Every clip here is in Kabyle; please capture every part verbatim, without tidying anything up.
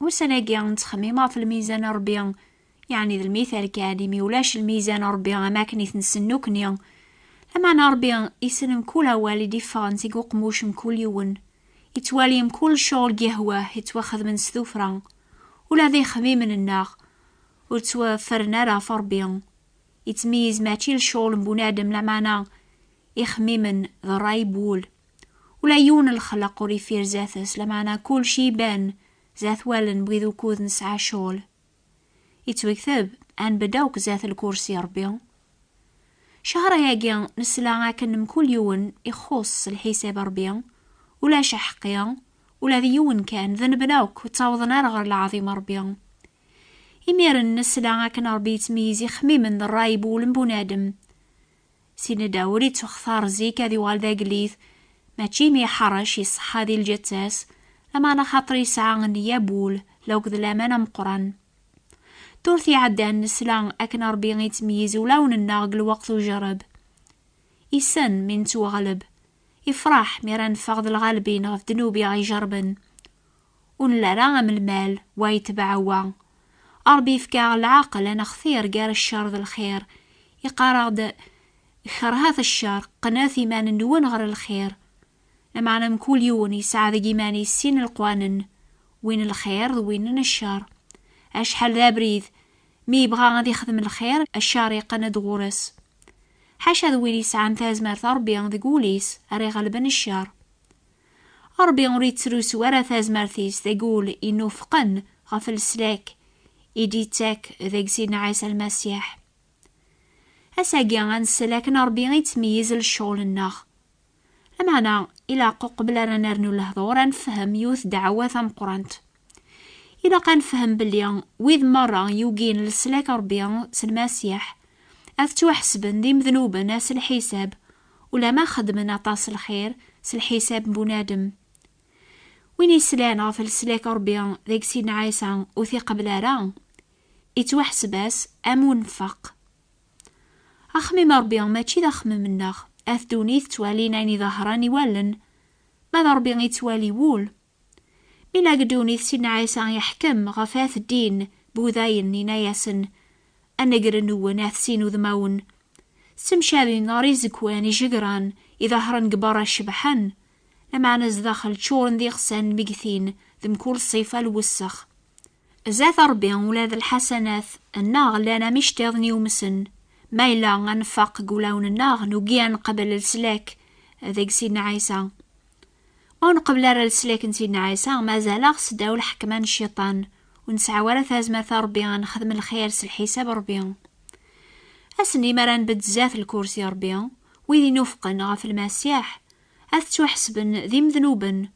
Ussan-agi nettxemmim ɣef lmizan n Ṛebbi, yeɛni d lmital kan, imi ulac lmizan n Ṛebbi am akken i t-nessen nekkni. Lameɛna Ṛebbi yessen mkul awal i d-iffɣen seg uqemmuc mkul yiwen. Yettwali mkul ccɣel n yehwa yettwaxedmen s tuffra. Ula d ixemmimen-nneɣ ur ttwaffren ara ɣef Ṛebbi. Yettmeyyiz mačči d ccɣel n bunadem, lameɛna ixemmimen d ṛṛay n wul. Ula yiwen n lxelq ur iffir zdat-s, lameɛna kulci iban zdat wallen n wid ukud nesɛa ccɣel. Yettwekteb ad nbedd akk zdat lkursi Ṛebbi. Cahṛa-agi nesla akken mkul yiwen ixuṣ s lḥisab Ṛebbi, ulac aḥeqqi, ula d yiwen kan, denben akk, ur ttawḍen ara ɣer leɛḍima Ṛebbi. Imiren nesla akken Ṛebbi yettmeyyiz ixemmimen d ṛṛay n wul n bunadem. Sidna Dawed yettwaxtar zik ad yuɣal d agellid, mačči imi iḥerrec iṣeḥḥa di lǧetta-s, lameɛna xaṭer yesɛa nniya n wul, lakked laman ameqqran. Ddurt iɛeddan nesla akken Ṛebbi yettmeyyiz ulawen-nneɣ deg lweqt ujerreb. Issen mi nettwaɣleb. Ifreḥ mi ara neffeɣ d lɣalbin ɣef ddnub i ɣ-ijerrben. Ur nelli ara am lmal, wa yetbeɛ wa. Ṛebbi yefka-aɣ lɛaqel ad nextir gar ccer d lxir. Iqqar-aɣ-d: "Kerhet ccer, qqnet iman-nwen ɣer lxir." Lameɛna mkul yiwen yesɛa deg iman-is sin leqwanen, win n lxir d win n ccer. Acḥal d abrid, mi yebɣa ad ixdem lxir, ccer yeqqen-d ɣur-s. Ḥaca d win yesɛan tazmert n Ṛebbi deg wul-is ara iɣelben ccer. Ṛebbi ur yettrusu ara tazmert-is deg wul inufqen ɣef leslak i d-yettak deg Sidna Ɛisa Lmasiḥ. Ass-agi ad nsel akken Ṛebbi yettmeyyiz lecɣal-nneɣ. Lameɛna, ilaq uqbel ara nernu lehdur ad nefhem yiwet ddeɛwa tameqqrant. Ilaq ad nefhem belli wid merra yugin leslak Ṛebbi s Lmasiḥ ad ttwaḥesben d imednuben ass lḥisab, ulamma xedmen aṭas lxir s lḥisab n bunadem. Win yeslan ɣef leslak Ṛebbi deg Sidna Ɛisa ur t-iqbel ara, ittwaḥseb-as am unfaq. Axemmem Ṛebbi mačči d axemmem-nneɣ. At ddunit ttwalin ayen iḍehren i wallen, ma d Ṛebbi yettwali wul. Mi la deg ddunit Sidna Ɛisa yeḥkem ɣef at ddin budayen, yenna-yasen: "Anegren-nwen at sin udmawen, ssemcabin ɣer izekwan ijegran iḍehren deg berra cebḥen, lameɛna zdaxel ččuren d iɣsan lmegtin d mkul ṣṣifa n lwessex." Zdat Ṛebbi ula d lḥasanat nneɣ llan am iceṭṭiḍen yumsen. Ma yella ad nfaq deg wulawen-nneɣ, nugi ad nqabel leslak deg Sidna Ɛisa. Ma ur nqebbel ara leslak n Sidna Ɛisa, mazal-aɣ seddaw lḥekma n cciṭan, ur nesɛi ara tazmert a Ṛebbi ad nexdem lxir s lḥisab n Ṛebbi. Ass-nni mi ara nbedd zdat lkursi n Ṛebbi, wid inufqen ɣef Lmasiḥ ad ttwaḥesben d imednuben,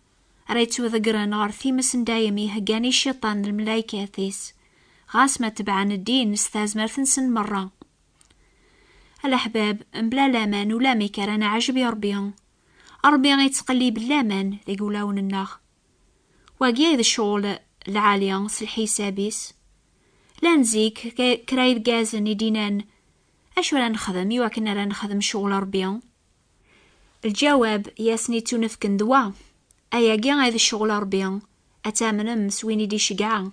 ara yettwaḍeggren ɣer times n dayem iheggan i cciṭan d lmelaykat-is, ɣas ma tebɛen ddin s tazmert-nsen merra. A leḥbab, mebla laman ulamek ara neɛjeb i Ṛebbi. Ṛebbi yettqellib laman deg wulawen-nneɣ. Wagi d ccɣel lɛali s lḥisab-is. Llan zik k-, kra irgazen i d-inan: "Acu ara nexdem i wakken ara nexdem ccɣel Ṛebbi?" Lǧawab i asen-ittunefken d wa: "Ayagi ay d ccɣel Ṛebbi, ad tamnem s win i d-iceggeɛ."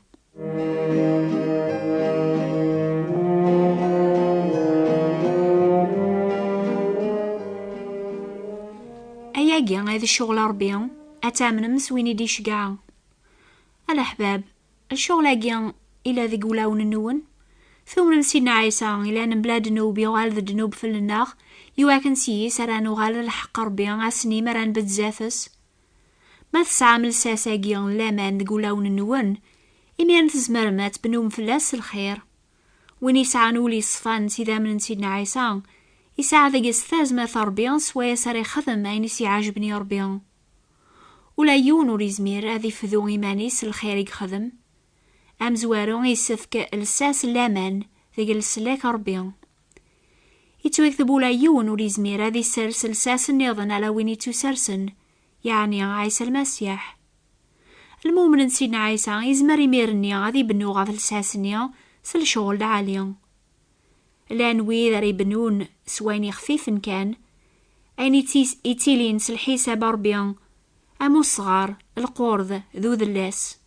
Ayagi ay d ccɣel Ṛebbi, ad tamnem s win i d-iceggeɛ. A leḥbab, ccɣel-agi ila deg wulawen-nwen? Tumnem Sidna Ɛisa ilan mebla ddnub, yuɣal d ddnub fell-nneɣ, iwakken s yis ara nuɣal d lḥeqq Ṛebbi ass-nni mi ara nbedd zdat-s? Ma tesɛam lsas-agi n laman deg wulawen-nwen, imiren tzemrem ad tebnum fell-as s lxir. Win yesɛan ul yeṣfan s idammen n Sidna Ɛisa, yesɛa deg-s tazmert n Ṛebbi s wayes ara yexdem ayen i s-iɛejben i Ṛebbi. Ula yiwen ur yezmir ad ifdu iman-is s lxir i yexdem. Amezwaru, yessefk lsas n laman deg leslak n Ṛebbi. Yettwakteb ula yiwen ur yezmir ad isers lsas nniḍen ala win ittusersen, yeɛni Ɛisa Lmasiḥ. Lmumen n Sidna Ɛisa yezmer imir-nni ad ibennu ɣef lsas-nni s lecɣel lɛali. Llan wid ara ibennun s wayen ixfifen kan, ayen ittis-, ittilin s lḥisab n Ṛebbi, am usɣar, lqurd d udellas.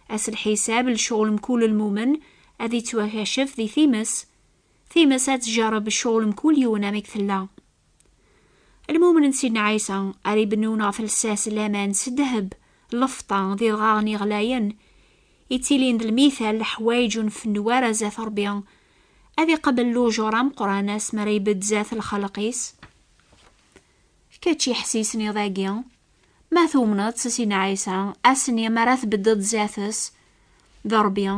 As lḥisab lecɣel mkul lmumen ad ittwakacef di times. Times ad tjerreb lecɣel mkul yiwen amek tella. Lmumen n Sidna Ɛisa ara ibennun ɣef lsas n laman s ddheb, lfeṭṭa d idɣaɣen iɣlayen, ittilin d lmital leḥwayeǧ ur nfennu ara zdat Ṛebbi, ad iqabel lujur ameqqran asmi ara ibedd zdat lxelq-is. Kečč iḥessisen iḍ-agi, ma tumneḍ s Sidna Ɛisa, ass-nni mi ara tbeddeḍ zdat-s d Ṛebbi,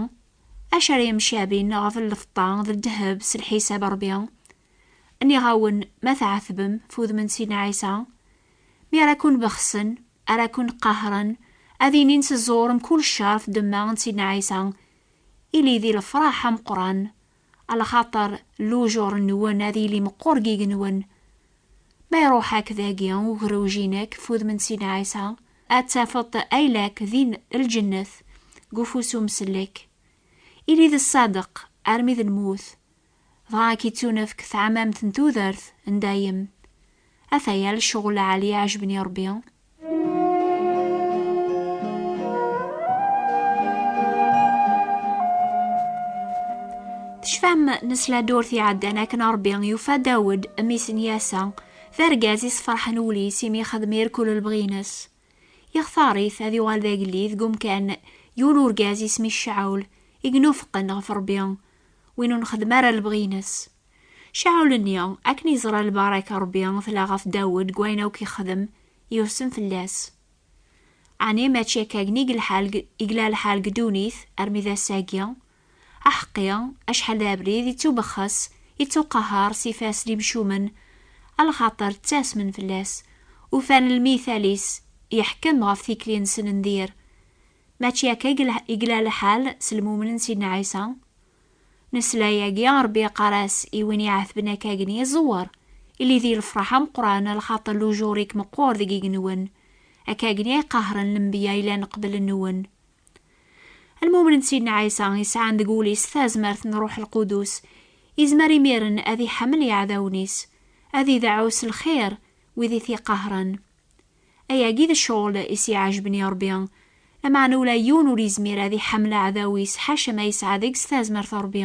acu ara yemcabin ɣef lfeṭṭa d ddheb s lḥisab n Ṛebbi? Nniɣ-awen, ma tɛetbem f udem n Sidna Ɛisa, mi ara ken-bexsen, ara ken-qahren, ad inin tẓurem kul ccer f ddemma n Sidna Ɛisa, ili di lefraḥ ameqqran, alaxaṭer lujur-nwen ad yili meqqur deg yigenwen. Ma iruḥ-ak dagi ugruj-inek f udem n Sidna Ɛisa, ad tafeḍ aylak din lǧennet, deg ufus umsellek. Ili d ṣṣadeq armi d lmut, dɣa ad k-ittunefk taɛmamt n tudert n dayem. Ataya lecɣel lɛali iɛejben i Ṛebbi. Tecfam, nesla ddurt iɛeddan akken Ṛebbi yufa Dawed, mmi-s n Yasa, d argaz isferḥen wul-is imi yexdem irkul lebɣi-ines. Yextar-it ad yuɣal d agellid deg umkan yiwen urgaz isem-is Caɛul, i inufqen ɣef Ṛebbi, win ur nxeddem ara lebɣi-ines. Caɛul-nni, akken yeẓra lbaraka Ṛebbi tella ɣef Dawed deg wayen akk yexdem, yusem fell-as. Ɛni mačči akkagni i yella lḥal deg, i yella lḥal deg ddunit armi d ass-agi? Aḥeqqi, acḥal d abrid ittubeqqes, ittuqehher s ifas n imcumen, alaxaṭer ttasmen fell-as, ufan lmital-is yeḥkem ɣef tikli-nsen n dir. Mačči akka i yella, i yella lḥal s lmumen n Sidna Ɛisa? Nesla yagi Ṛebbi yeqqar-as i win iɛetben akkagni, ẓewwer, ili di lefraḥ ameqqran, alaxaṭer lujur-ik meqqur deg yigenwen. Akkagni ay qahren lenbiya yellan qbel nwen. Lmumen n Sidna Ɛisa yesɛan deg wul-is tazmert n Ṛuḥ Lqudus, izmer imiren ad iḥemmel iɛdawen-is, ad ideɛɛu s lxir wid i t-iqahren. Ayagi d ccɣel i s-iɛejben i Ṛebbi, lameɛna ula yiwen ur yezmir ad iḥemmel aɛdaw-is ḥaca ma yesɛa deg-s tazmert n Ṛebbi.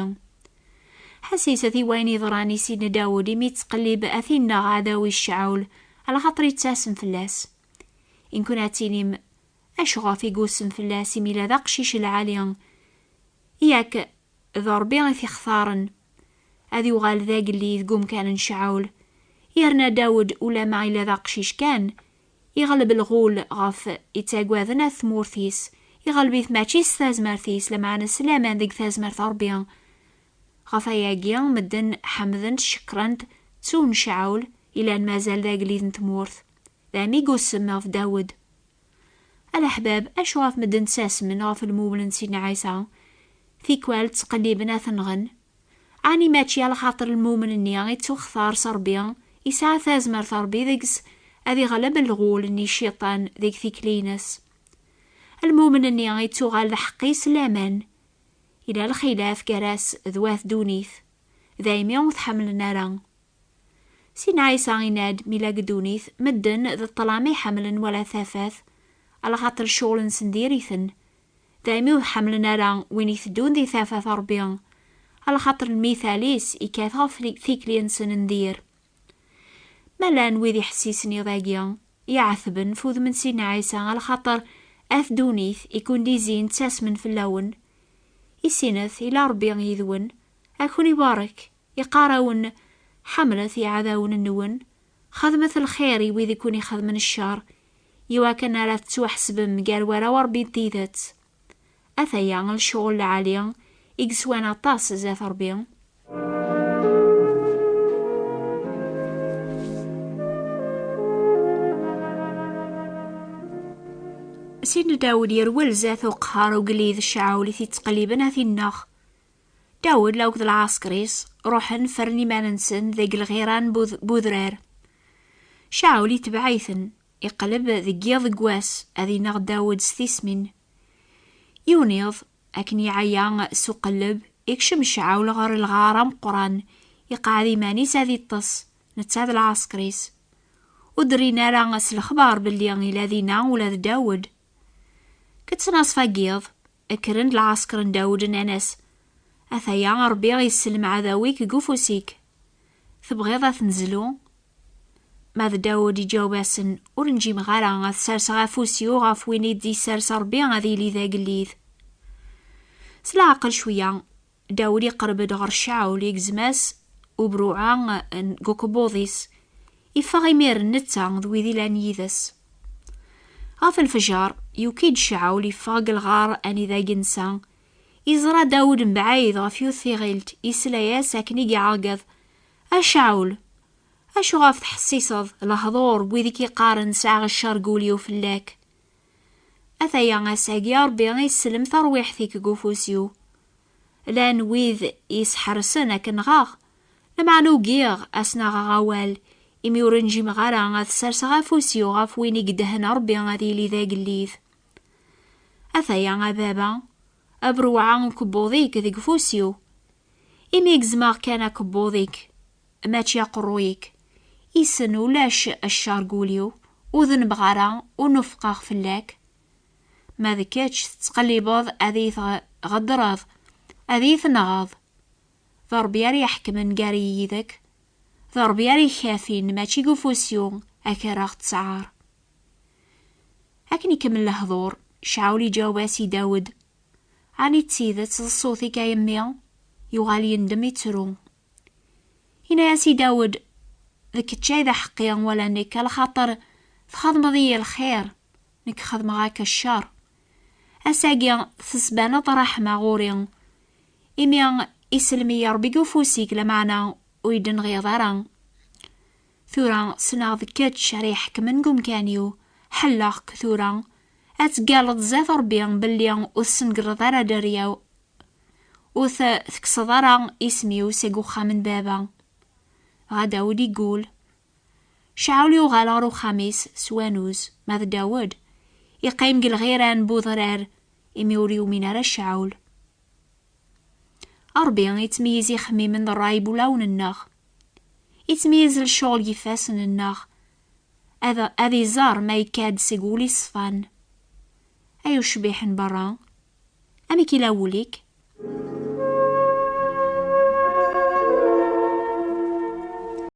Ḥesset i wayen yeḍran i Sidna Dawed imi yettqellib ad t-ineɣ aɛdaw-is Caɛul, alaxaṭer yettasem fell-as. I nekkni ad tinim, acu ɣef i yusem fell-as imi yella d aqcic lɛali? Yak d Ṛebbi i t-ixtaren ad yuɣal d agellid deg umkan n Caɛul. Yerna Dawed, ulama yella d aqcic kan, iɣleb lɣul ɣef ittaggaden at tmurt-is, iɣleb-it mačči s tazmert-is, lameɛna s laman deg tazmert n Ṛebbi. Ɣef ayagi, medden ḥemden-t, cekkren-t, ttun Caɛul, ilan mazal d agellid n tmurt. D ami i yusem ɣef Dawed. A leḥbab, acu ɣef medden ttasmen ɣef lmumen n Sidna Ɛisa? Tikwal ttqelliben ad t-nɣen. Ɛni mačči alaxaṭer lmumen-nni ittuxtar s Ṛebbi, isɛa tazmert Ṛebbi deg-s ad iɣleb lɣul-nni cciṭan deg tikli-ines? Lmumen-nni ittuɣal d aḥeqqi s laman. Ila lxilaf gar-as d wat ddunit, daymi ur t-ḥemmlen ara. Sidna Ɛisa yenna-d, mi la deg ddunit, medden d ṭṭlam i ḥemmlen wala tafat, alaxaṭer ccɣel-nsen diri-ten. Daymi ur ḥemmlen ara win iteddun di tafat n Ṛebbi, alaxaṭer lmital-is ikkat ɣef tikli-nsen n dir. Ma llan wid iḥessisen iḍ-agi, iɛetben f udem n Sidna Ɛisa, alaxaṭer at ddunit i kun-d-izzin ttasmen fell-awen, issinet ila Ṛebbi yid-wen, ad kun-ibarek, iqqar-awen, ḥemmlet iɛdawen-nwen, xedmet lxir i wid i kun-ixedmen ccer, iwakken ara tettwaḥesbem gar warraw Ṛebbi n tidet. Ataya lecɣel lɛali i yeswan aṭas zdat Ṛebbi. Sidna Dawed yerwel zdat uqehhar ugellid Caɛul i t-ittqelliben ad t-ineɣ. Dawed la akked lɛesker-is ruḥen ffren iman-nsen deg lɣira n bud-, budrar. Caɛul itbeɛ-iten, iqleb deg yiḍ deg wass ad ineɣ Dawed s tismin. Yiwen iḍ, akken iɛya s uqelleb, ikcem Caɛul ɣer lɣar ameqqran, iqɛed iman-is ad iṭṭes, netta d lɛesker-is. Ur d-rrin ara s lexbar belli ila dinna ula d Dawed. Deg ttnaṣfa n yiḍ, Kkren-d lɛesker n Dawed, nnan-as: "Ataya, Ṛebbi isellem aɛdaw-ik deg ufus-ik. Tebɣiḍ ad t-nezlu?" Ma d Dawed iǧaweb-asen: "Ur nǧimeɣ ara ad serseɣ afus-iw ɣef win i d-issers Ṛebbi ad yili d agellid." S leɛqel cwiya, Dawed iqerreb-d ɣer Caɛul, igzem-as ubruɛa n ukebbuḍ-is. Iffeɣ imiren netta d wid ilan yid-s. Ɣef lefjer, yuki-d Caɛul, iffeɣ deg lɣar anida yensa. Iẓra Dawed mebɛid ɣef yiwet tiɣilt, isla-yas akken i iɛeggeḍ: "A Caɛul, acu ɣef tḥessiseḍ lehdur n wid i k-iqqaren sɛiɣ ccer deg wul-iw fell-ak? Ataya, ass-agi Ṛebbi isellem tarwiḥt-ik deg ufus-iw. Llan wid yesḥersen ad k-nɣeɣ, lameɛna ugiɣ ad sen-aɣeɣ awal, imi ur njimeɣ ara ad serseɣ afus-iw ɣef win i yedhen Ṛebbi ad yili d agellid. Ataya, a baba, abrewɛa n ukebbuḍ-ik deg ufus-iw. Imi gezmeɣ kan akebbuḍ-ik, mačči aqerruy-ik, issen ulac ccer deg wul-iw, ur denbeɣ ara, ur nufqeɣ fell-ak. Ma d kečč tettqellibeḍ ad iyi-tɣeddreḍ, ad iyi-tenɣeḍ. D Ṛebbi ara iḥekmen gar-i yid-k, d Ṛebbi ara ikafin, mačči deg ufus-iw ad k-rreɣ ttɛar." Akken ikemmel lehdur, Caɛul iǧaweb-as i Dawed: "Ɛni d tidet d ṣṣut-ik, a yemmi?" Yuɣal yendem, ittru. Yenna-yas i Dawed: "D kečč ay d aḥeqqi wala nekk, alaxaṭer txedmeḍ-iyi lxir, nekk xedmeɣ-ak ccer. Ass-agi tesbaneḍ ṛṛeḥma ɣur-i, imi isellem-iyi Ṛebbi deg ufus-ik, lameɛna ur yi-d-tenɣiḍ ara. Tura ssneɣ d kečč ara iḥekmen deg umkan-iw. Ḥelleɣ-k tura ad teggalleḍ zdat Ṛebbi belli ur tessengreḍ ara dderya-w, ur t-tekkseḍ ara isem-iw seg uxxam n baba." Dɣa Dawed iggul. Caɛul yuɣal ɣer uxxam-is s wanuz, ma d Dawed iqqim deg lɣira n udrar, imi ur yumin ara Caɛul. Ṛebbi ittmeyyiz ixemmimen d ṛṛay n wulawen-nneɣ. Ittmeyyiz lecɣel n yifassen-nneɣ. Ad, ad iẓer ma yekka-d seg wul iṣfan. Ay ucbiḥ n berra, amek ila wul-ik?